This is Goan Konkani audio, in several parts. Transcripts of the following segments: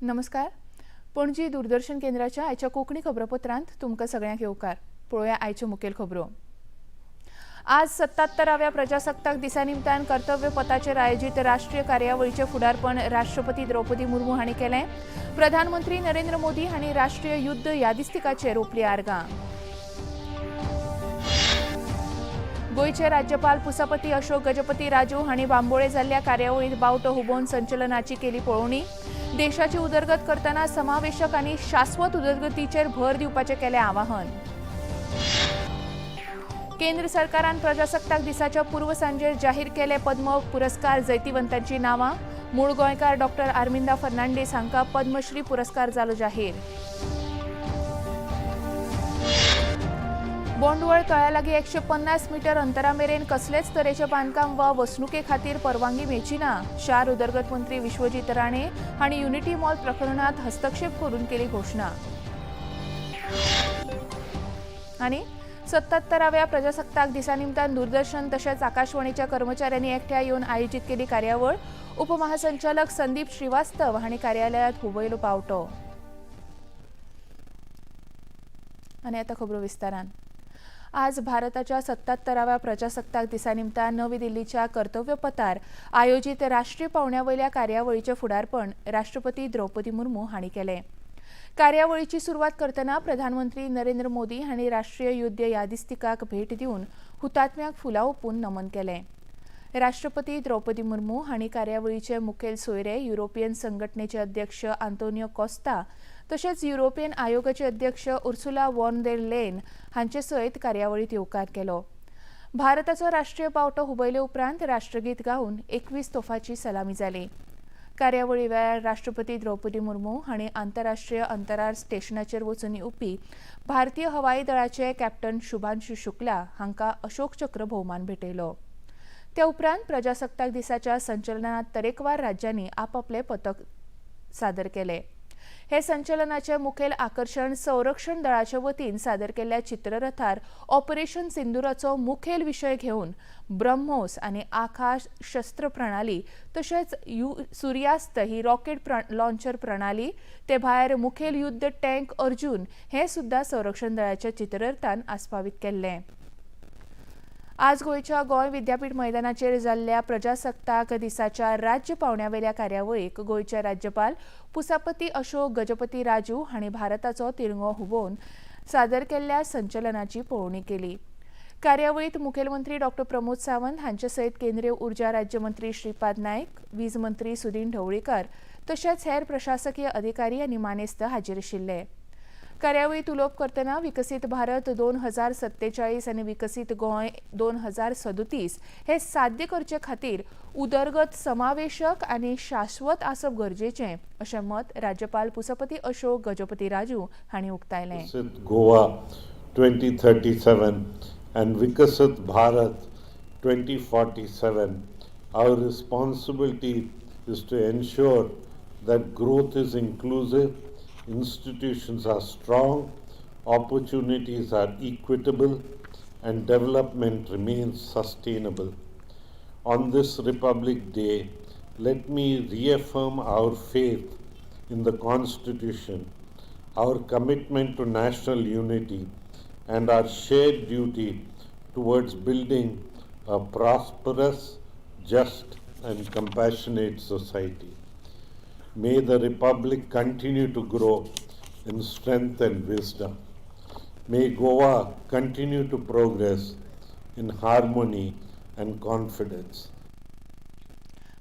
नमस्कार. पणजी दूरदर्शन केंद्राच्या आयच्या कोंकणी खबरापत्रांत तुमकां सगळ्यांक येवकार. पळोवया आयच्यो मुखेल खबरो. आज 77व्या प्रजासत्ताक दिसा निमतान कर्तव्य पथाचेर आयोजीत राष्ट्रीय कार्यावळीचें फुडारपण राष्ट्रपती द्रौपदी मुर्मू हांणी केलें. प्रधानमंत्री नरेंद्र मोदी हांणी राष्ट्रीय युद्ध यादिस्तिकाचेर रोपली आर्गां. गोंयचे राज्यपाल पुसपती अशोक गजपती राजू हांणी बांबोळे जाल्ल्या कार्यावळीत बावटो हुबोवन संचलनाची केली पळोवणी. देशाची उदरगत करतना समावेशक आनी शाश्वत उदरगतीचेर भर दिवपाचें केलें आवाहन. केंद्र सरकारान प्रजासत्ताक दिसाच्या पूर्वसांजेर जाहीर केले पद्म पुरस्कार जैतिवंतांची नांवां. मूळ गोंयकार डॉक्टर आर्मिंदा फर्नांडीस हांकां पद्मश्री पुरस्कार जालो जाहीर. बोंडवळ तळ्यालागीं 150 मीटर अंतरा मेरेन कसलेच तरेचें बांदकाम वा वसणुके खातीर परवानगी मेळची ना. शार उदरगत मंत्री विश्वजीत राणे हांणी युनिटी मॉल प्रकरणात हस्तक्षेप करून केली घोशणा. आनी 77व्या प्रजासत्ताक दिसा निमतान दूरदर्शन तशेंच आकाशवाणीच्या कर्मचाऱ्यांनी एकठांय येवन आयोजीत केली कार्यावळ. उपमहासंचालक संदीप श्रीवास्तव हांणी कार्यालयात हुबयलो पावटो. आनी आतां खबरो विस्तारान. आज भारताच्या 77व्या प्रजासत्ताक दिसा निमतान नवी दिल्लीच्या कर्तव्यपथार आयोजीत राष्ट्रीय पावंड्या वयल्या कार्यावळीचें फुडारपण राष्ट्रपती द्रौपदी मुर्मू हांणी केलें. कार्यावळीची सुरवात करतना प्रधानमंत्री नरेंद्र मोदी हांणी राष्ट्रीय युद्ध यादिस्तिकाक भेट दिवन हुतात्म्याक फुलां ओंपून नमन केलें. राष्ट्रपती द्रौपदी मुर्मू हांणी कार्यावळीचे मुखेल सोयरे युरोपियन संघटनेचे अध्यक्ष आंतोनियो कोस्ता तशेंच युरोपियन आयोगाचे अध्यक्ष उर्सुला वॉन देर लेन हांचे सयत कार्यावळीत येवकार केलो. भारताचो राष्ट्रीय बावटो हुबयले उपरांत राष्ट्रगीत गावन 21 तोफाची सलामी जाली. कार्यावळी वेळार राष्ट्रपती द्रौपदी मुर्मू हांणी आंतरराष्ट्रीय अंतराळ स्टेशनाचेर वचून येवपी भारतीय हवाई दळाचे कॅप्टन शुभांशु शुक्ला हांकां अशोक चक्र भोवमान भेटयलो. त्या उपरांत प्रजासत्ताक दिसाच्या संचलनात तरेकवार राज्यांनी आपापले पथक सादर केले. हे संचलनाचे मुखेल आकर्शण संरक्षण दळाचे वतीन सादर केल्ल्या चित्ररथार ऑपरेशन सिंदुराचो मुखेल विशय घेवन ब्रह्मोस आनी आकाश शस्त्र प्रणाली तशेंच सूर्यास्त ही रॉकेट लॉन्चर प्रणाली, ते भायर मुखेल युद्ध टँक अर्जुन हे सुद्धा संरक्षण दळाच्या चित्ररथान आस्पावीत केल्ले. आज गोंयच्या गोंय विद्यापीठ मैदानाचेर जाल्ल्या प्रजासत्ताक दिसाच्या राज्य पावंड्यावेल्या कार्यावळीक गोंयचे राज्यपाल पुसापती अशोक गजपती राजू हांणी भारताचो तिरंगो हुबोवन सादर केल्ल्या संचलनाची पळोवणी केली. कार्यावळीत मुखेलमंत्री डॉक्टर प्रमोद सावंत हांचे सयत केंद्रीय ऊर्जा राज्यमंत्री श्रीपाद नायक, वीज मंत्री सुदीन ढवळीकर तशेंच हेर प्रशासकीय अधिकारी आनी मानेस्त हाजीर आशिल्ले. कार्यावळीत उलोवप करतना विकसीत भारत 2047 आनी विकसीत गोंय 2037 हे साध्य करचे खातीर उदरगत समावेशक आनी शाश्वत आसप गरजेचें अशें मत राज्यपाल पुसपती अशोक गजपती राजू हांणी उक्तायलें. Goa 2037 and Vikasit Bharat 2047, our responsibility is to ensure that growth is inclusive, institutions are strong, opportunities are equitable, and development remains sustainable. On this Republic Day, let me reaffirm our faith in the Constitution, our commitment to national unity, and our shared duty towards building a prosperous, just, and compassionate society. May the Republic continue to grow in strength and wisdom. May Goa continue to progress in harmony and confidence.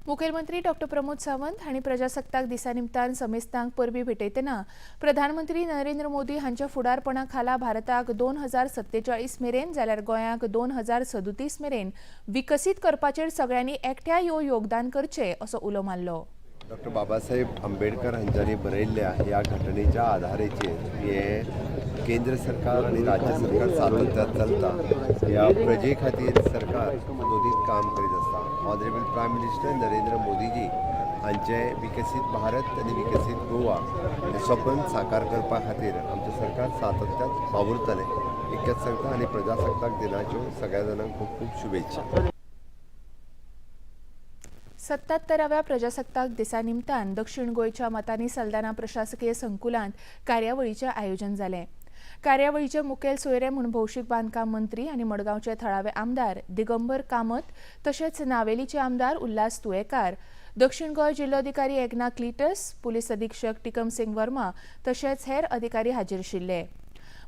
मुखेलमंत्री डॉक्टर प्रमोद सावंत हांणी प्रजासत्ताक दिसा निमतान समेस्तांक परबीं भेटयतना प्रधानमंत्री नरेंद्र मोदी हांच्या फुडारपणा खाला भारताक 2047 मेरेन जाल्यार गोंयाक 2037 मेरेन विकसीत करपाचेर सगळ्यांनी एकठांय येवन योगदान करचें असो उलो मारलो. डॉक्टर बाबासाहेब आंबेडकर हांच्यांनी बरयल्ल्या ह्या घटनेच्या आधाराचेर हे केंद्र सरकार आनी राज्य सरकार सातत्यात चलता. ह्या प्रजे खातीर सरकार दोनीत काम करीत आसता. ऑनरेबल प्रायम मिनिस्टर नरेंद्र मोदीजी हांचे विकसीत भारत आनी विकसीत गोवा हे स्वप्न साकार करपा खातीर आमचें सरकार सातत्यात वावुरतलें, इतकेंच सांगता आनी प्रजासत्ताक दिनाच्यो सगळ्या जाणांक खूब खूब शुभेच्छा. 77व्या प्रजासत्ताक दिसा निमतान दक्षिण गोंयच्या मतानी सल्दाना प्रशासकीय संकुलांत कार्यावळीचें आयोजन जालें. कार्यावळीचे मुखेल सोयरे म्हूण भौशीक बांदकाम मंत्री आनी मडगांवचे थळावे आमदार दिगंबर कामत तशेंच नावेलीचे आमदार उल्हास तुयेकार, दक्षिण गोंय जिल्लोधिकारी एग्ना क्लिटस, पुलीस अधीक्षक टिकम सिंग वर्मा तशेंच हेर अधिकारी हाजीर आशिल्ले.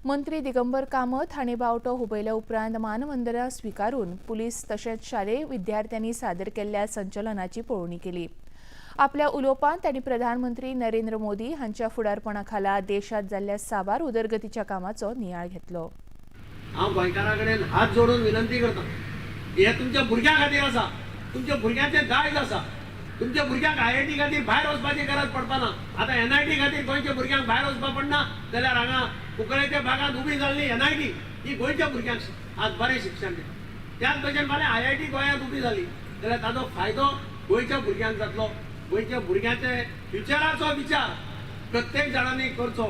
मंत्री दिगंबर कामत हांणी बावटो हुबयल्या उपरांत मानवंदना स्विकारून पुलीस तशेंच शालेय विद्यार्थ्यांनी सादर केल्ल्या संचलनाची पळोवणी केली. आपल्या उलोवपांत तांणी प्रधानमंत्री नरेंद्र मोदी हांच्या फुडारपणा खाला देशांत जाल्ल्या साबार उदरगतीच्या कामाचो नियाळ घेतलो. हांव गोंयकारां कडेन हात जोडून विनंती करता, हें तुमच्या भुरग्यां खातीर आसा, तुमच्या भुरग्यांचें दायज आसा. तुमच्या भुरग्यांक IIT खातीर भायर वचपाची गरज पडपाना. आतां NIT खातीर गोंयच्या भुरग्यांक भायर वचपाक पडना जाल्यार हांगा कुंकळेच्या भागांत उबी जाल्ली NIT ही गोंयच्या भुरग्यांक आज बरें शिक्षण दिता. त्याच भशेन फाल्यां IIT गोंयांत उबी जाली जाल्यार ताजो फायदो गोंयच्या भुरग्यांक जातलो. गोंयच्या भुरग्यांचे फ्युचराचो विचार प्रत्येक जाणांनी करचो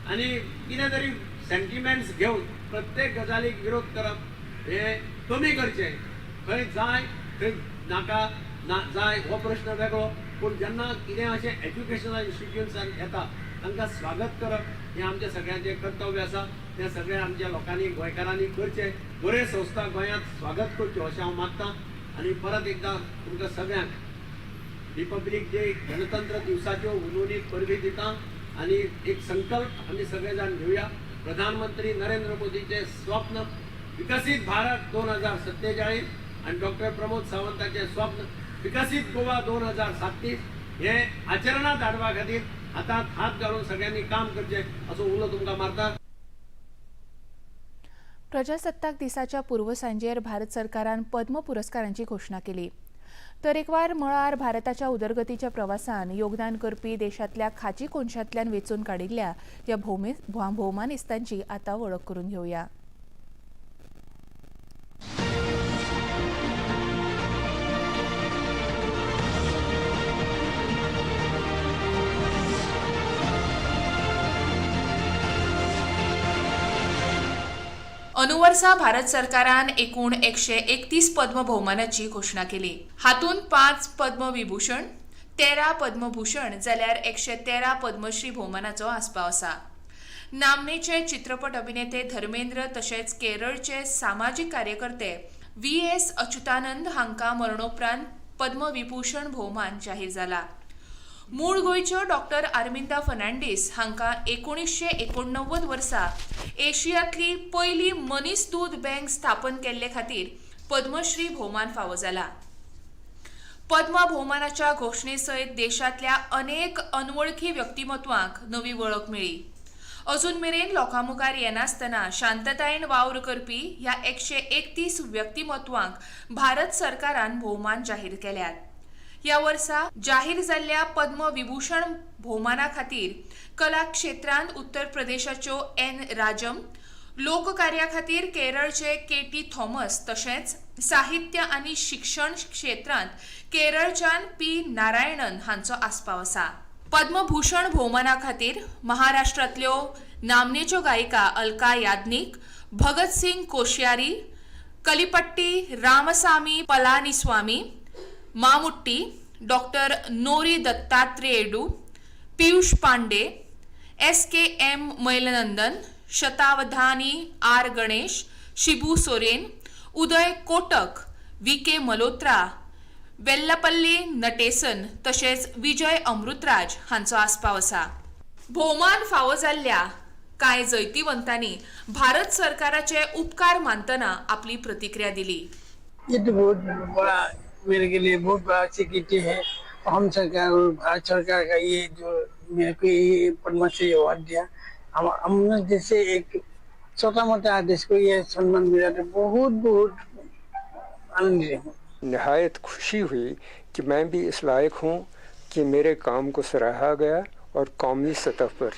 आनी कितें तरी सेंटिमेंट्स घेवन प्रत्येक गजालीक विरोध करप हें कमी करचें. खंय जाय थंय नाका ना जाय हो प्रश्न वेगळो, पूण जेन्ना कितें अशें एज्युकेशनल इन्स्टिट्यूशन्सान येता तांकां स्वागत करप हें आमचें सगळ्यांचें कर्तव्य आसा. तें सगळें आमच्या लोकांनी गोंयकारांनी करचें, बऱ्यो संस्था गोंयांत स्वागत करच्यो अशें हांव मागतां. आनी परत एकदां तुमकां सगळ्यांक रिपब्लीक डे गणतंत्र दिवसाच्यो उलोवणी परबी दिता आनी एक संकल्प आमी सगळे जाण घेवया. प्रधानमंत्री नरेंद्र मोदीचें स्वप्न विकसीत भारत 2047 आनी डॉक्टर प्रमोद सावंताचें स्वप्न विकसीत गोवा 2037 हे आचरणांत हाडपा खातीर हातांत हात घालून सगळ्यांनी काम करचें असो उलो तुमकां मारता. प्रजासत्ताक दिसाच्या पूर्वसांजेर भारत सरकारान पद्म पुरस्कारांची घोशणा केली. तरेकवार मळार भारताच्या उदरगतीच्या प्रवासान योगदान करपी देशांतल्या खाची कोनशांतल्यान वेंचून काडिल्ल्या ह्या भोवमानेस्तांची आतां वळख करून घेवया. अनुवर्सा भारत सरकारान एकूण 131 पद्म भोवमानाची घोशणा केली. हातूंत 5 पद्मविभूषण, 13 पद्मभूषण जाल्यार 113 पद्मश्री भोवमानाचो आस्पाव आसा. नामनेचे चित्रपट अभिनेते धर्मेंद्र तशेंच केरळचे सामाजीक कार्यकर्ते VS Achuthanand हांकां मरणोपरांत पद्मविभूषण भोवमान जाहीर जाला. मूळ गोंयच्यो डॉक्टर आर्मिंदा फर्नांडीस हांकां 1989 वर्सा एशियांतली पयली मनीस दूद बँक स्थापन केल्ले खातीर पद्मश्री भोवमान फावो जाला. पद्म भोवमानाच्या घोशणे सयत देशांतल्या अनेक अनवळखी व्यक्तिमत्वांक नवी वळख मेळ्ळी. अजून मेरेन लोकां मुखार येनासतना शांततायेन वावर करपी ह्या 131 व्यक्तिमत्वांक भारत सरकारान भोवमान जाहीर केल्यात. ह्या वर्सा जाहीर जाल्ल्या पद्मविभूषण भोवमाना खातीर कला क्षेत्रांत उत्तर प्रदेशाच्यो एन राजम, लोककार्या खातीर केरळचे KT Thomas तशेंच साहित्य आनी शिक्षण क्षेत्रांत केरळच्यान पी नारायणन हांचो आस्पाव आसा. पद्मभूषण भोवमाना खातीर महाराष्ट्रांतल्यो नामनेच्यो गायिका Alka Yagnik, Bhagat Singh Koshyari, Kalipatti Ramasamy Palaniswami, Mammootty, doctor Nori Dattatreyudu, Piyush Pandey, SKM Maeilanandhan, Shatavadhani R Ganesh, Shibu Soren, Uday Kotak, VK Malhotra, Vellappally Natesan तशेंच विजय अमृतराज हांचो आस्पाव आसा. भोवमान फावो जाल्ल्या कांय जैतिवंतांनी भारत सरकाराचे उपकार मानतना आपली प्रतिक्रिया दिली. ये तो बहुत बड़ा मेरे के लिए बहुत बड़ा स्वीकृति है. हम सरकार और भारत सरकार का ये जो मेरे को ये पद्मश्री अवार्ड दिया, हमने जैसे एक छोटा मोटा आर्टिस्ट को ये सम्मान मिला तो बहुत बहुत आनंदित हूँ. नहायत खुशी हुई कि मैं भी इस लायक हूँ कि मेरे काम को सराहा गया और कौमी सतह पर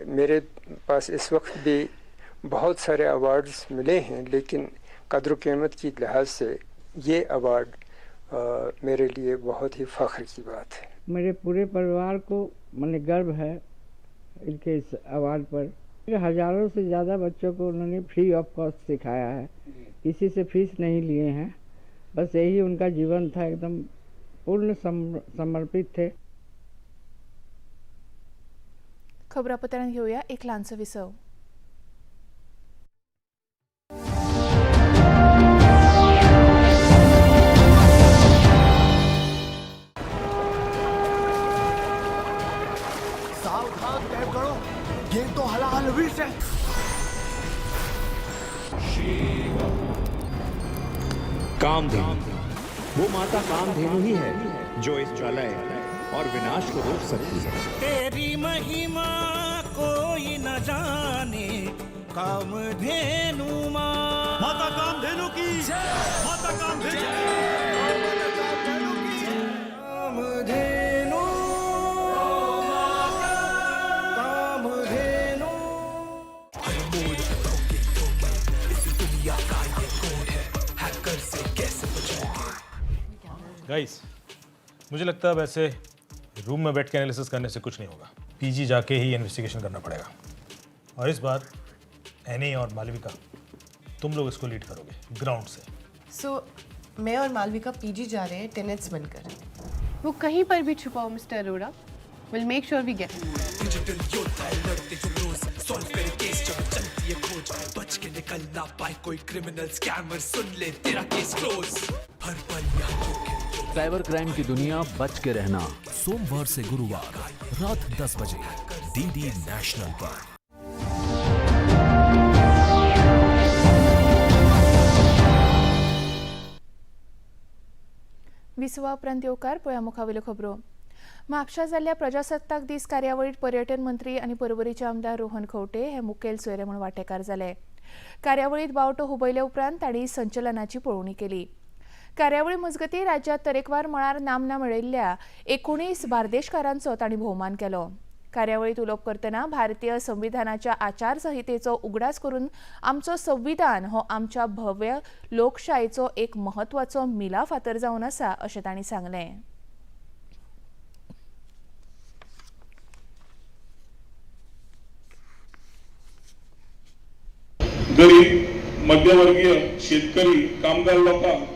मेरे पास इस वक्त भी बहुत सारे अवार्ड्स मिले हैं, लेकिन कद्र कीमत की लिहाज से ये अवार्ड मेरे लिए बहुत ही फ़ख्र की बात है. मेरे पूरे परिवार को मैंने गर्व है इनके इस अवार्ड पर. हज़ारों से ज़्यादा बच्चों को उन्होंने फ्री ऑफ कॉस्ट सिखाया है, किसी से फीस नहीं लिए हैं. बस यही उनका जीवन था, एकदम पूर्ण समर्पित थे। खबरापत्रांत घेऊया एक ल्हानसो विसव। सावधान देवगणों, ये तो हलाहल विष है। कामधेनु, वो माता कामधेनु ही है जो इस प्रलय और विनाश को रोक सकती है। तेरी महिमा कोई न जाने, कामधेनु मां। माता कामधेनु की जय, माता कामधेनु, कामधेनु, कामधेनु। गाइस, मुझे लगता है वैसे रूम में बैठ के एनालिसिस करने से कुछ नहीं होगा। पीजी जाके ही इन्वेस्टिगेशन करना पड़ेगा। और इस बार एनी और मालविका, तुम लोग इसको लीड करोगे ग्राउंड से। सो मैं और मालविका पीजी जा रहे हैं टेनेंट्स बनकर। वो कहीं पर भी छुपा हो mister Arora, will make sure we get him. Digital योद्धा लड़ते जो रोज, सॉल्व करे केस जब चलती है खोज, बच के निकल ना पाए कोई क्रिमिनल स्कैमर, सुन ले तेरा केस क्लोज। हर पल यहाँ जोखिम। साइबर क्राइम की दुनिया, बच के रहना। सोमवार से गुरुवार रात 10 बजे डीडी नेशनल पर। विसवा उपरांत येवकार. पळया मुखावेल्यो खबरो. म्हापशा जाल्ल्या प्रजासत्ताक दीस कार्यावळीत पर्यटन मंत्री आनी पर्वरीचे आमदार रोहन खंवटे हे मुखेल सोयरे म्हूण वांटेकार जाले. कार्यावळीत बावटो हुबयले उपरांत तांणी संचलनाची पळोवणी केली. कार्यावळी मजगतीं राज्यांत तरेकवार मळार नामना मेळयल्ल्या 19 बार्देशकारांचो तांणी भोवमान केलो. कार्यावळीत उलोवप करतना भारतीय संविधानाच्या आचारसंहितेचो उगडास करून आमचो संविधान हो आमच्या भव्य लोकशायेचो एक म्हत्वाचो मिला फातर जावन आसा अशें तांणी सांगलें. गरीब, मध्यवर्गीय, शेतकरी, कामगार लोकांक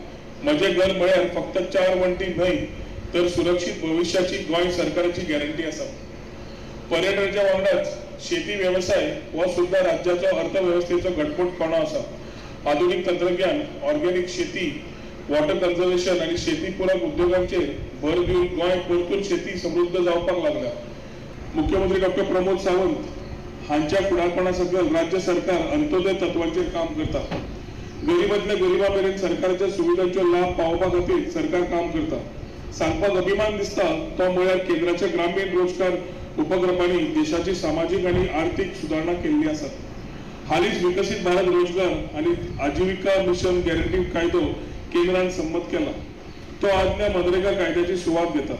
म्हजें घर म्हळ्यार फक्त 4 वण्टी न्हय तर सुरक्षीत भविश्याची गोंय सरकाराची गॅरंटी आसा. पर्यटनाच्या वांगडाच शेती वेवसाय हो सुद्दां राज्याचो अर्थवेवस्थेचो घटमूट कणो आसा. आधुनीक तंत्रज्ञान, ऑर्गेनिक शेती, वॉटर कन्जर्वेशन आनी शेती पूरक उद्योगांचेर भर दिवन गोंय परतून शेती समृद्ध जावपाक लागला. मुख्यमंत्री डॉक्टर प्रमोद सावंत हांच्या फुडारपणा सकयल राज्य सरकार अंत्योदय तत्वांचेर काम करता. गरीबांतल्या गरिबा मेरेन सरकारच्या सुविधांचो लाभ पावोवपा खातीर सरकार काम करता. सांगपाक अभिमान दिसता तो म्हळ्यार केंद्राच्या ग्रामीण रोजगार उपक्रमांनी देशाची सामाजीक आनी आर्थीक सुदारणा केल्ली आसा. हालींच विकसीत भारत रोजगार आनी आजिविका मिशन गॅरंटी कायदो केंद्रान संमत केला. तो आदल्या मनरेगा कायद्याची सुवात घेता.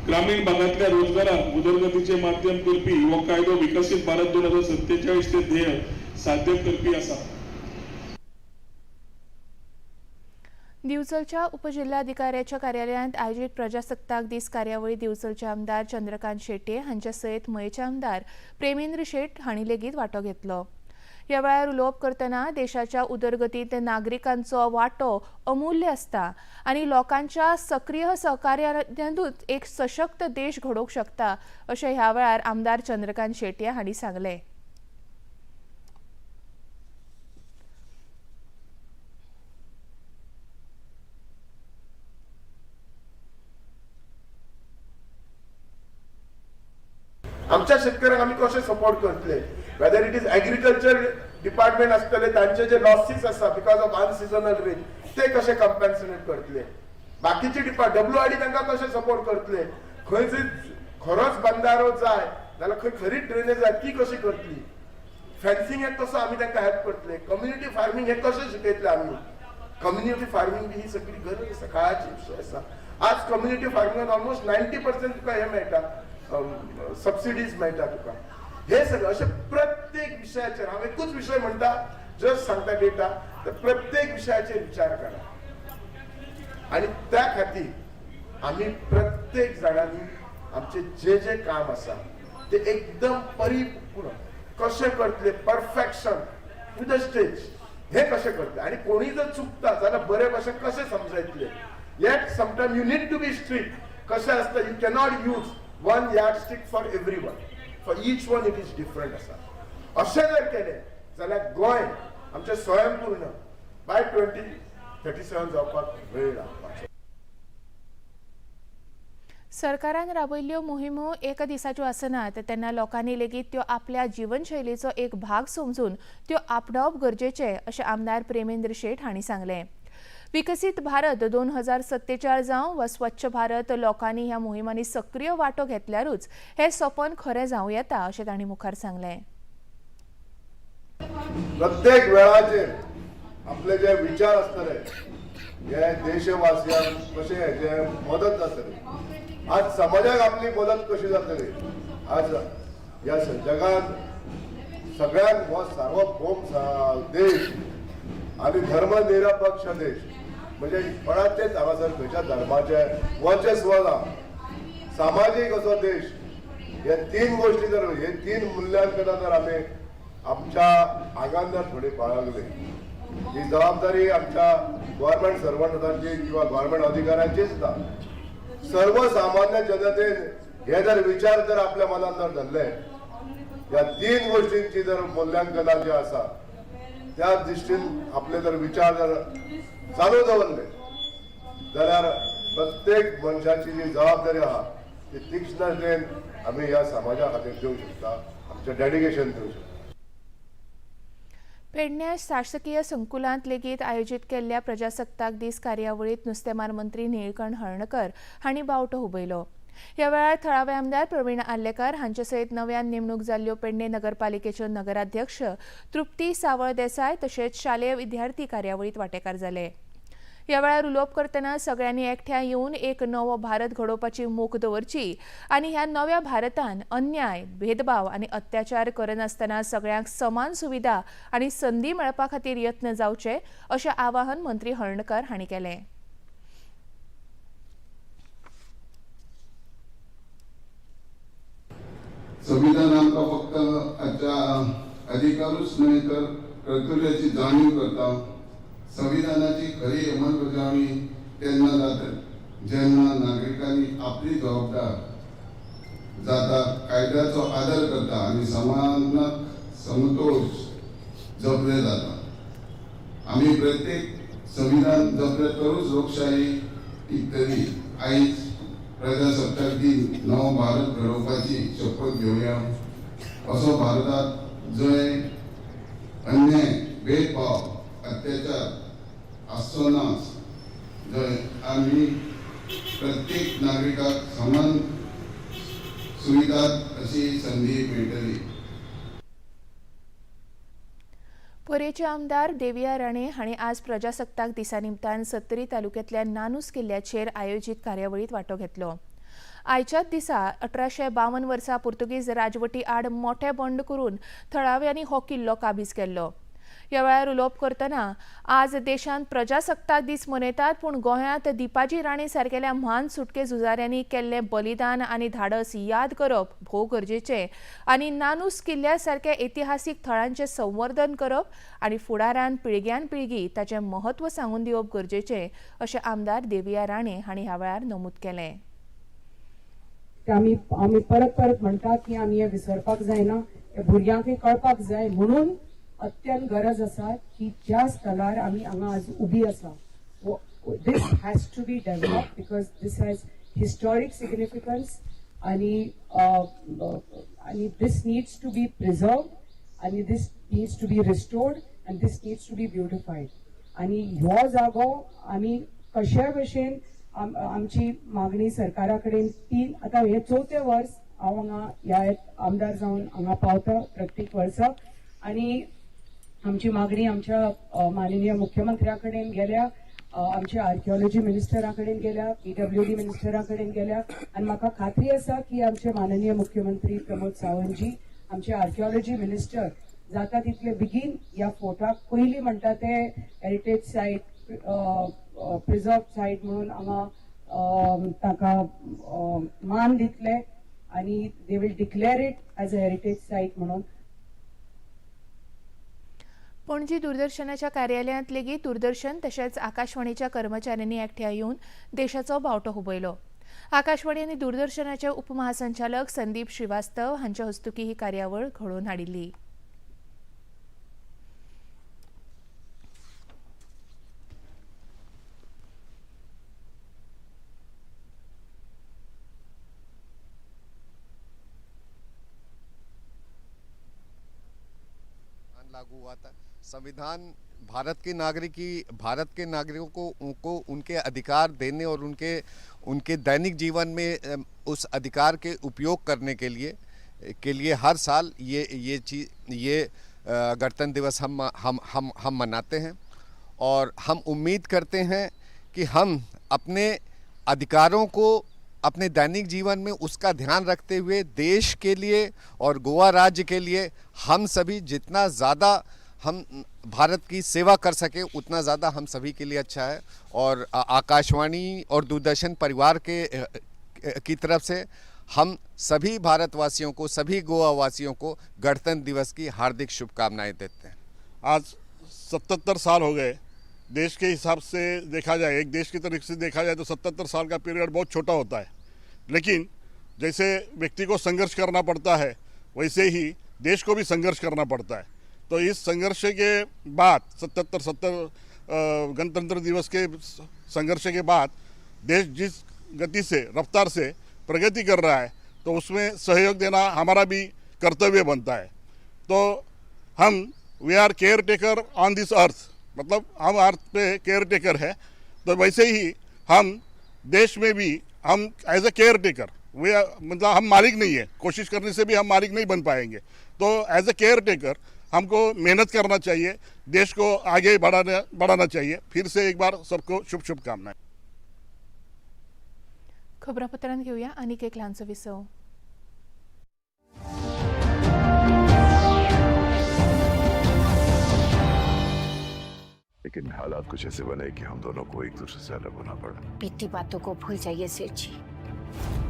ग्रामीण भागांतल्या रोजगाराक उदरगतीचे माध्यम करपी हो कायदो विकसीत भारत 2047 ते ध्येय साध्य करपी आसा. दिवचलच्या उपजिल्हाधिकाऱ्याच्या कार्यालयांत आयोजीत प्रजासत्ताक दीस कार्यावळी दिवचलचे आमदार चंद्रकांत शेट्ये हांच्या सयत मयेचे आमदार प्रेमेंद्र शेट हांणी लेगीत वांटो घेतलो. ह्या वेळार उलोवप करतना देशाच्या उदरगतींत नागरिकांचो वांटो अमूल्य आसता आनी लोकांच्या सक्रीय सहकार्यानूच एक सशक्त देश घडोवंक शकता अशें ह्या वेळार आमदार चंद्रकांत शेट्ये हांणी सांगलें. आमच्या शेतकऱ्यांक आमी कशें सपोर्ट करतले, whether it is agriculture department आसतले तांचे जे लॉसीस आसा because of अनसिजनल रेन ते कशे कंपेन्सेट करतले, बाकीचे डिपार्ट WRD तांकां कशें सपोर्ट करतले, खंय जर खरोच बंदारो जाय जाल्यार खंय खरी ड्रेनेज जाय ती कशी करतली, फेन्सिंग हें कसो आमी तांकां हेल्प करतले, कम्युनिटी फार्मींग हें कशें शिकयतले आमी. कम्युनिटी फार्मींग बी ही सगळी गरज आसा, काळाची विशय आसा. आज कम्युनिटी फार्मिंगान ऑलमोस्ट 90% तुका हें मेळटा, सबसिडीज मेळटा तुका. हे सगळं अशें प्रत्येक विशयाचेर हांव एकूच विशय म्हणटा, जस्ट सांगता डेटा, तर प्रत्येक विशयाचेर विचार करा आनी त्या खातीर आमी प्रत्येक जाणांनी आमचे जे जे काम आसा ते एकदम परिपूर्ण कशें करतले, परफेक्शन टू the stage हे कशें करतले आनी कोणी जर चुकता जाल्यार बरे भशेन कशें समजायतले. Yet sometime you need to be strict. कशें आसता, you cannot use one yard stick for every one, for each one it is different आसा. अशें जर केलें जाल्यार गोंय आमचें स्वयंपूर्ण बाय 2037 जावपाक वेळ लागपाचो. सरकारान राबयल्ल्यो मोहिमो एका दिसाच्यो आसनात, तेन्ना लोकांनी लेगीत त्यो आपल्या जीवनशैलीचो एक भाग समजून त्यो आपणावप गरजेचें अशें आमदार प्रेमेंद्र शेट हांणी सांगलें. विकसीत भारत 2047 जावं वा स्वच्छ भारत, लोकांनी ह्या मोहिमांनी सक्रीय वांटो घेतल्यारूच हें सपन खरें जावं येता अशें तांणी मुखार सांगलें. प्रत्येक वेळाचेर आपले जे विचार आसतले हे देशवासियांक कशें हेजे मदत जातली, आज समाजाक आपली मदत कशी जातली, आज ह्या जगात सगळ्यांत हो सार्वभौम देश आनी धर्मनिरपेक्ष देश, म्हणजे कोणाचेच हांगासर खंयच्या धर्माचें वर्चस्व ना, सामाजीक असो देश. हे तीन गोष्टी जर, हे तीन मुल्यांकनां जर आमी आमच्या आंगान जर थोडी बाळगली, ही जबाबदारी आमच्या गव्हर्मेंट सर्वंटांची किंवा गव्हर्मेंट अधिकाऱ्यांचीच ना, सर्वसामान्य जनतेन हे जर विचार जर आपल्या मनात जर धरले, ह्या तीन गोष्टींची जर मूल्यांकनां जी आसा त्या दृश्टीन आपले जर विचार जर चालू दवरले जाल्यार प्रत्येक मनशाची जी जबाबदारी आहा ती तीक्ष्णतेन आमी ह्या समाजा खातीर दिवंक शकता, आमचें डेडिकेशन दिवंक शकता. पेडण्या शासकीय संकुलांत लेगीत आयोजीत केल्ल्या प्रजासत्ताक दीस कार्यावळींत नुस्तेमार मंत्री निळकंठ हळर्णकर हांणी बावटो हुबयलो. ह्या वेळार थळावे आमदार प्रवीण आर्लेकर हांचे सयत नव्यान नेमणूक जाल्ल्यो पेडणे नगरपालिकेच्यो नगराध्यक्ष तृप्ती सावळ देसाय तशेंच शालेय विद्यार्थी कार्यावळींत वांटेकार जाले. ह्या वेळार उलोवप करतना सगळ्यांनी एकठांय येवन एक नवो भारत घडोवपाची मोख दवरची आनी ह्या नव्या भारतान अन्याय, भेदभाव आनी अत्याचार करनासतना सगळ्यांक समान सुविधा आनी संदी मेळपा खातीर यत्न जावचे अशें आवाहन मंत्री हळर्णकर हांणी केलें. संविधान आमकां फक्त अधिकारूच न्हय तर कर्तव्याची जाणीव करता. संविधानाची खरी अंमलबजावणी तेन्ना जाता जेन्ना नागरिकांनी आपली जबाबदार जाता, कायद्याचो आदर करता आनी समानाक समतोल जपले जाता. आमी प्रत्येक संविधान जपले तरूच लोकशाही टिकतली. आयज प्रजासत्ताक दिन नवो भारत घडोवपाची शपथ घेवया. असो भारतात जंय अन्याय, भेदभाव, अत्याचार आसचो ना, जंय आमी प्रत्येक नागरिकाक समान सुविधा अशी संदी मेळटली. पर्येचे आमदार देविया राणे हांणी आज प्रजासत्ताक दिसा निमतान सत्तरी तालुक्यांतल्या नानूस किल्ल्याचेर आयोजीत कार्यावळींत वांटो घेतलो. आयच्याच दिसा 1852 वर्सा पुर्तुगीज राजवटी आड मोठे बंड करून थळाव्यांनी हो किल्लो काबीज केल्लो. ह्या वेळार उलोवप करतना आज देशांत प्रजासत्ताक दीस मनयतात, पूण गोंयांत दीपाजी राणे सारकेल्या म्हान सुटके झुजाऱ्यांनी केल्लें बलिदान आनी धाडस याद करप भोव गरजेचें आनी नानूस किल्ल्या सारक्या ऐतिहासीक थळांचें संवर्धन करप आनी फुडारान पिळग्यान पिळगी ताचें म्हत्व सांगून दिवप गरजेचें अशें आमदार देविया राणे हांणी ह्या वेळार नमूद केलें. आमी आमी परत परत म्हणटा की आमी हें विसरपाक जायना, भुरग्यांकूय कळपाक जाय, म्हणून अत्यंत गरज आसा की ज्या स्थलार आमी हांगा आज उबी आसा, this has to be develop because this has historic significance आनी आनी this needs to be preserved आनी this needs to be restored आनी this needs to be beautified. आनी ह्यो जागो आमी कशे भशेन आमची मागणी सरकारा कडेन तीन आतां हें चवथें वर्स हांव हांगा ह्या आमदार जावन हांगा पावता प्रत्येक वर्सा आनी आमची मागणी आमच्या माननीय मुख्यमंत्र्या कडेन गेल्या, आमच्या आर्किओलॉजी मिनिस्टरा कडेन गेल्या, PWD मिनिस्टरा कडेन गेल्या आनी म्हाका खात्री आसा की आमचे माननीय मुख्यमंत्री प्रमोद सावंतजी, आमचे आर्किओलॉजी मिनिस्टर जाता तितले बेगीन ह्या फोर्टाक पयलीं म्हणटा ते हेरिटेज सायट, प्रिजर्व सायट म्हणून हांगा ताका मान दितले आनी they will declare it as a heritage site म्हणून. पणजी दूरदर्शनाच्या कार्यालयांत लेगीत दूरदर्शन तशेंच आकाशवाणीच्या कर्मचाऱ्यांनी एकठांय येवन देशाचो बावटो हुबयलो. आकाशवाणी आनी दूरदर्शनाचे उपमहासंचालक संदीप श्रीवास्तव हांच्या हस्तुकीं ही कार्यावळ घडोवन हाडिल्ली. लागू हुआ था संविधान भारत के भारत के नागरिकों को उनको उनके अधिकार देने और उनके उनके दैनिक जीवन में उस अधिकार के उपयोग करने के लिए हर साल ये चीज़ ये गणतंत्र दिवस हम हम हम हम मनाते हैं। और हम उम्मीद करते हैं कि हम अपने अधिकारों को अपने दैनिक जीवन में उसका ध्यान रखते हुए देश के लिए और गोवा राज्य के लिए हम सभी जितना ज़्यादा हम भारत की सेवा कर सके उतना ज़्यादा हम सभी के लिए अच्छा है। और आकाशवाणी और दूरदर्शन परिवार के की तरफ से हम सभी भारतवासियों को, सभी गोवावासियों को गणतंत्र दिवस की हार्दिक शुभकामनाएं देते हैं। आज 77 साल हो गए। देश के हिसाब से देखा जाए, एक देश की तरीके से देखा जाए तो 77 साल का पीरियड बहुत छोटा होता है, लेकिन जैसे व्यक्ति को संघर्ष करना पड़ता है वैसे ही देश को भी संघर्ष करना पड़ता है। तो इस संघर्ष के बाद 77 गणतंत्र दिवस के संघर्ष के बाद देश जिस गति से, रफ्तार से प्रगति कर रहा है तो उसमें सहयोग देना हमारा भी कर्तव्य बनता है। तो हम we are caretaker on this earth, मतलब हम अर्थ पे केयर टेकर है, तो वैसे ही हम देश में भी हम as a care taker वे, मतलब हम मालिक नहीं है, कोशिश करने से भी हम मालिक नहीं बन पाएंगे। तो एज ए केयर टेकर हमको मेहनत करना चाहिए, देश को आगे बढ़ाना चाहिए। फिर से एक बार सबको शुभ शुभकामनाएं। खबरापत्रांत घेऊया आनीक एक ल्हानसो विसव. लेकिन हालात कुछ ऐसे बने कि हम दोनों को एक दूसरे से अलग होना पड़ा। बीती बातों को भूल जाइए सेठ जी।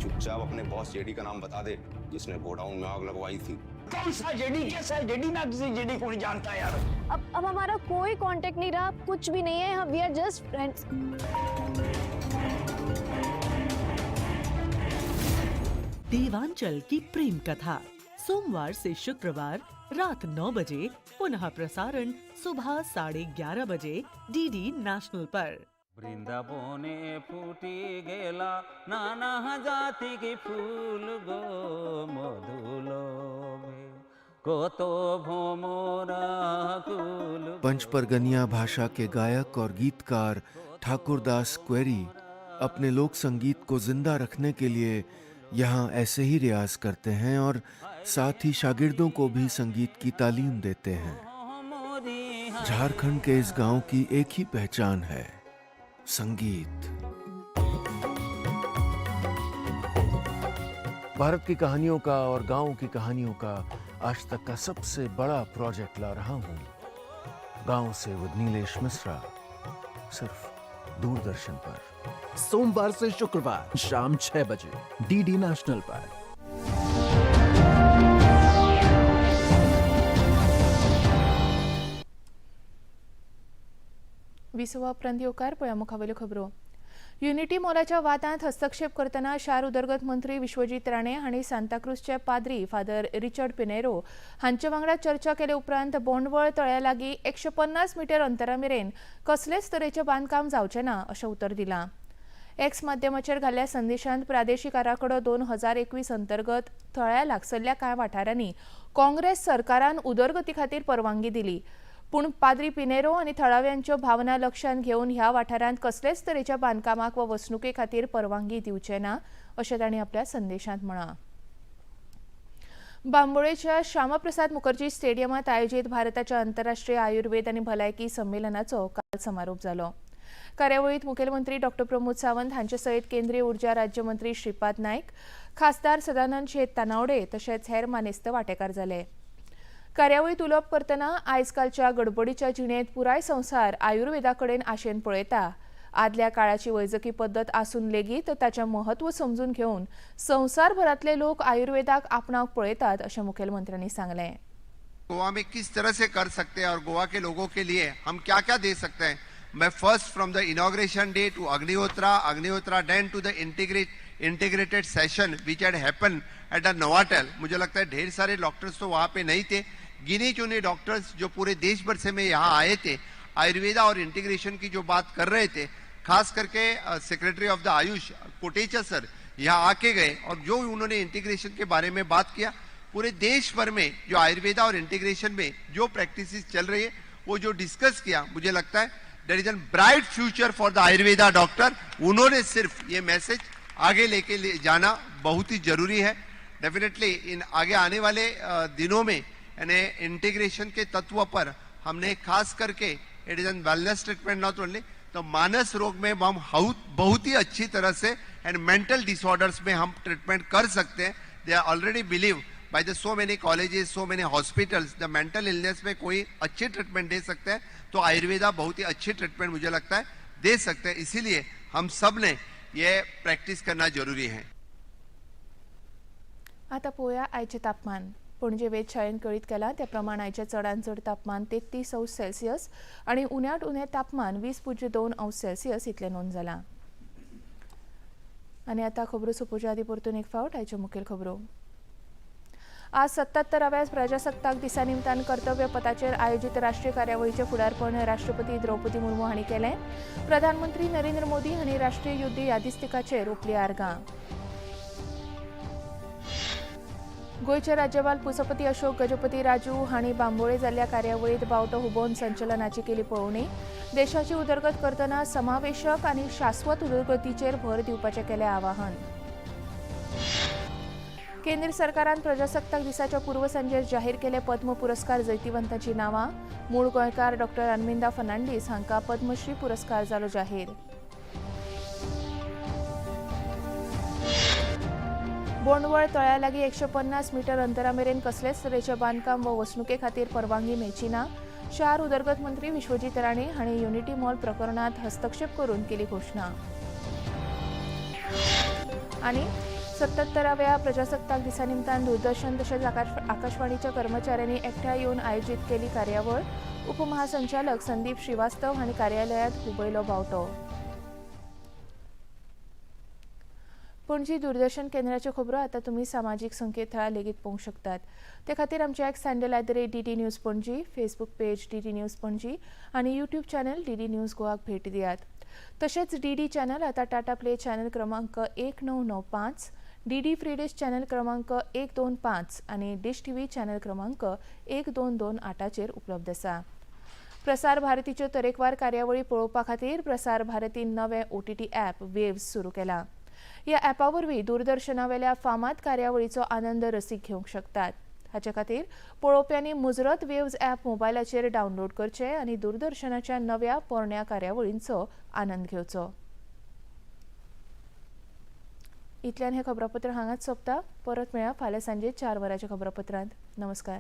चुपचाप अपने बॉस जेडी का नाम बता दे जिसने गोडाउन में आग लगवाई थी। कौन सा जेडी, कैसा जेडी? मैं किसी जेडी को नहीं जानता यार। अब हमारा कोई कांटेक्ट नहीं रहा, कुछ भी नहीं है, we are just friends. Devanchal की प्रेम कथा सोमवार से शुक्रवार रात 9 बजे, पुनः प्रसारण सुबह 11:30 बजे डीडी नेशनल पर। वृंदावने फूटी गेला नाना जाति के फूल गो मधुलोभे कतो भोमरा कुल। पंचपरगनिया भाषा के गायक और गीतकार ठाकुरदास क्वेरी अपने लोक संगीत को जिंदा रखने के लिए यहाँ ऐसे ही रियाज करते हैं और साथ ही शागिर्दों को भी संगीत की तालीम देते हैं। झारखंड के इस गांव की एक ही पहचान है, संगीत। भारत की कहानियों का और गांव की कहानियों का आज तक का सबसे बड़ा प्रोजेक्ट ला रहा हूं, गांव से विद नीलेश मिश्रा, सिर्फ दूरदर्शन पर। सोमवार से शुक्रवार शाम 6 बजे डीडी नेशनल पर। विसवा उपरांत येवकार पळया मुखावेल्यो खबरो. युनिटी मॉलाच्या वादांत हस्तक्षेप करतना शार उदरगत मंत्री विश्वजीत राणे हांणी सांताक्रूजचे पाद्री फादर रिचर्ड पिनेरो हांचे वांगडा चर्चा केले उपरांत बोंडवळ तळ्या लागीं 150 मिटर अंतरा मेरेन कसलेच तरेचें बांदकाम जावचें ना अशें उतर दिलां. एक्स माध्यमाचेर घाल्ल्या संदेशांत प्रादेशीक आराखडो 2021 अंतर्गत तळ्या लागसल्ल्या कांय वाठारांनी काँग्रेस सरकारान उदरगती खातीर परवानगी दिली, पूण पाद्री पिनेरो आनी थळाव्यांच्यो भावना लक्षांत घेवन ह्या वाठारांत कसलेच तरेच्या बांदकामाक वा वसणुके खातीर परवानगी दिवचे ना अशें तांणी आपल्या संदेशांत म्हळां. बांबोळेच्या श्यामाप्रसाद मुखर्जी स्टेडियमांत आयोजीत भारताच्या आंतरराष्ट्रीय आयुर्वेद आनी भलायकी संमेलनाचो काल समारोप जालो. कार्यावळीत मुखेलमंत्री डॉ प्रमोद सावंत हांचे सयत केंद्रीय ऊर्जा राज्यमंत्री श्रीपाद नायक, खासदार सदानंद शेट तानावडे तशेंच हेर मानेस्त वांटेकार जाले. कार्यावळीत उलोवप करतना आयजकालच्या गडबडीच्या जिणेंत पुराय संवसार आयुर्वेदा कडेन आशेन पळयता. आदल्या काळाची वैजकी पद्दत आसून लेगीत ताचें म्हत्व समजून घेवन संवसारभरांतले लोक आयुर्वेदाक आपणावंक पळयतात अशें मुखेलमंत्र्यांनी सांगलें. गोवा में किस तरह से कर सकते हैं और गोवा के लोगों के लिए हम क्या क्या दे सकते हैं। मैं first from the inauguration day to Agnihotra, Agnihotra then to the integrated session which had happen at the Novotel. मुझे लगता है ढेर सारे डॉक्टर्स तो वहाँ पे नहीं थे, गिने चुने डॉक्टर्स जो पूरे देश भर से में यहाँ आए थे, आयुर्वेदा और इंटीग्रेशन की जो बात कर रहे थे, खास करके secretary of the AYUSH Kotecha sir यहाँ आके गए और जो उन्होंने इंटीग्रेशन के बारे में बात किया, पूरे देश भर में जो आयुर्वेदा और इंटीग्रेशन में जो प्रैक्टिसेस चल रही है वो जो डिस्कस किया, मुझे लगता है there is an bright future for the Ayurveda doctor. उन्होंने सिर्फ ये मैसेज आगे लेके ले जाना बहुत ही जरूरी है। डेफिनेटली इन आगे आने वाले दिनों में यानी इंटीग्रेशन के तत्व पर हमने खास करके it is an wellness treatment not only, तो मानस रोग में हम बहुत ही अच्छी तरह से एंड मेंटल डिसऑर्डर्स में हम ट्रीटमेंट कर सकते हैं। They are already believe by the so many colleges, so many hospitals, the mental illness में कोई अच्छी ट्रीटमेंट दे सकते हैं, तो आयुर्वेदा बहुत ही अच्छी ट्रीटमेंट मुझे लगता है दे सकते हैं। इसीलिए हम सब ने ये प्रैक्टिस करना जरूरी है। आता पळोवया आयचें तापमान। पणजे वेधशाळेन कळीत केलां त्या प्रमाण आयचें चडांत चड तापमान 33 अंश सेल्सियस आनी उण्यांत उणें तापमान 20.2 अंश सेल्सियस इतलें नोंद जालां। आनी आतां खबरो सोंपोवच्या आदीं परतून एक फावट आयच्यो मुखेल खबरो। आज 77व्या प्रजासत्ताक दिसा निमतान कर्तव्य पथाचेर आयोजित राष्ट्रीय कार्यावळीचें फुडारपण राष्ट्रपती द्रौपदी मुर्मू हांणी केलें। प्रधानमंत्री नरेंद्र मोदी हांणी राष्ट्रीय युद्ध यादिस्तिकाचेर रोपली आर्गां। गोंयचे राज्यपाल पुसपती अशोक गजपती राजू हांणी बांबोळे जाल्ल्या कार्यावळींत बावटो हुबोवन संचलनाची केली पळोवणी। देशाची उदरगत करतना समावेशक आनी शाश्वत उदरगतीचेर भर दिवपाचें केलें आवाहन। केंद्र सरकारान प्रजासत्ताक दिसाच्या पूर्वसंध्येर जाहीर केले पद्म पुरस्कार जैतिवंतांची नांवां। मूळ गोंयकार डॉक्टर अरविंदा फर्नांडीस हांकां पद्मश्री पुरस्कार जालो जाहीर। बोंडवळ तळ्या लागीं 150 मीटर अंतरा मेरेन कसलेच तरेचें बांदकाम वा वसणुके खातीर परवानगी मेळची ना। शार उदरगत मंत्री विश्वजीत राणे हांणी युनिटी मॉल प्रकरणांत हस्तक्षेप करून केली घोशणा। आनी 77व्या प्रजासत्ताक दिसा निमतान दूरदर्शन तशेंच आकाशवाणीच्या कर्मचाऱ्यांनी एकठांय येवन आयोजीत केली कार्यावळ। उपमहासंचालक संदीप श्रीवास्तव हांणी कार्यालयांत हुबयलो बावटो। पणजी दूरदर्शन केंद्राच्यो खबरो आतां तुमी सामाजीक संकेतथळार लेगीत पळोवंक शकतात। ते खातीर आमच्या X handle @DD News Panaji, Facebook page DD News Panaji आनी यूट्यूब चॅनल DD news गोवाक भेट दियात। तशेंच DD channel आतां टाटा प्ले चॅनल क्रमांक 1995, DD free डिश चॅनल क्रमांक 125 आनी डिश टीव्ही चॅनल क्रमांक 1228चेर उपलब्ध आसा। प्रसार भारतीच्यो तरेकवार कार्यावळी पळोवपा खातीर प्रसार भारतीन नवें OTT app waves सुरू केलां। ह्या ॲपा वरवीं दूरदर्शनावेल्या फामाद कार्यावळीचो आनंद रसीक घेवंक शकतात। हाचे खातीर पळोवप्यांनी मुजरत वेव्ज ॲप मोबायलाचेर डावनलोड करचें आनी दूरदर्शनाच्या नव्या पोरण्या कार्यावळींचो आनंद घेवचो। इतल्यान हें खबरापत्र हांगाच सोंपता। परत मेळया फाल्यां सांजे 4 वरांच्या खबरापत्रांत। नमस्कार।